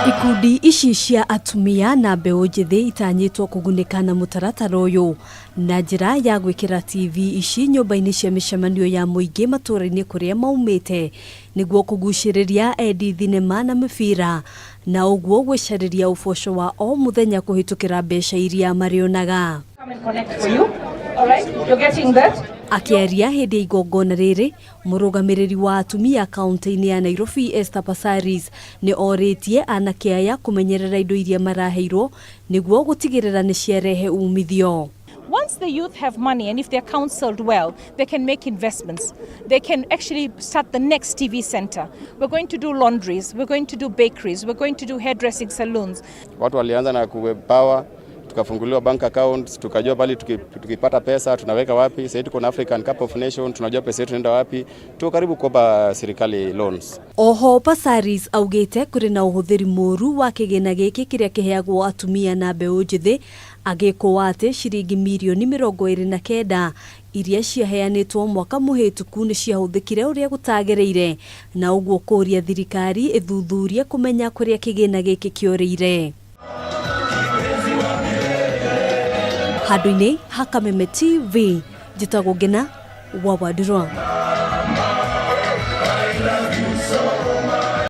Ikundi ici cia atumia na mbeũ njĩthĩ itanyĩtwo kũgunĩka na mũtaratara ũyũ na njĩra ya gwĩkĩra TV ici nyũmba-inĩ cia mĩcemanio ya mũingĩ matũũra-inĩ kũrĩa maumĩte nĩguo kũgucĩrĩria endi thinema na mĩbira na ũguo gwĩcarĩria ũboco wa o mũthenya kũhĩtũkĩra mbeca iria marĩonaga. Akĩaria hĩndĩ ya igongona rĩrĩ, mũrũgamĩrĩri wa atumia kaunti-inĩ ya Nairobi Esther Passaris nĩ orĩtie anake aya kũmenyerera indo iria maraheirwo nĩguo gũtigĩrĩra nĩ ciarehe umithio. Once the youth have money and if they're counseled well, they can make investments. They can actually start the next TV center. We're going to do laundries, we're going to do bakeries, we're going to do hairdressing saloons. Watu walianza na kuempower, tukafunguliwa bank accounts, tukajua bali tukipata pesa tunaweka wapi. Sasa tuko na African Cup of Nation, tunajua pesa yetu inaenda wapi. Tuko karibu kuomba serikali loans. Oho Passaris augĩte kũrĩ na ũhũthĩri mũru wa kĩgĩna gĩkĩ kĩrĩa kĩheagwo atumia na mbeũ njĩthĩ, agĩkũa atĩ ciringi mirioni 29 iria ciaheanĩtwo mwaka mũhĩtũku nĩ ciahũthĩkire ũrĩa gũtagĩrĩire, na ũguo kũria thirikari ĩthuthurie kũmenya kũrĩa kĩgĩna gĩkĩ kĩorĩire. Handũ-inĩ ha Kameme TV, njĩtagwo Ngena wa Wandirwa.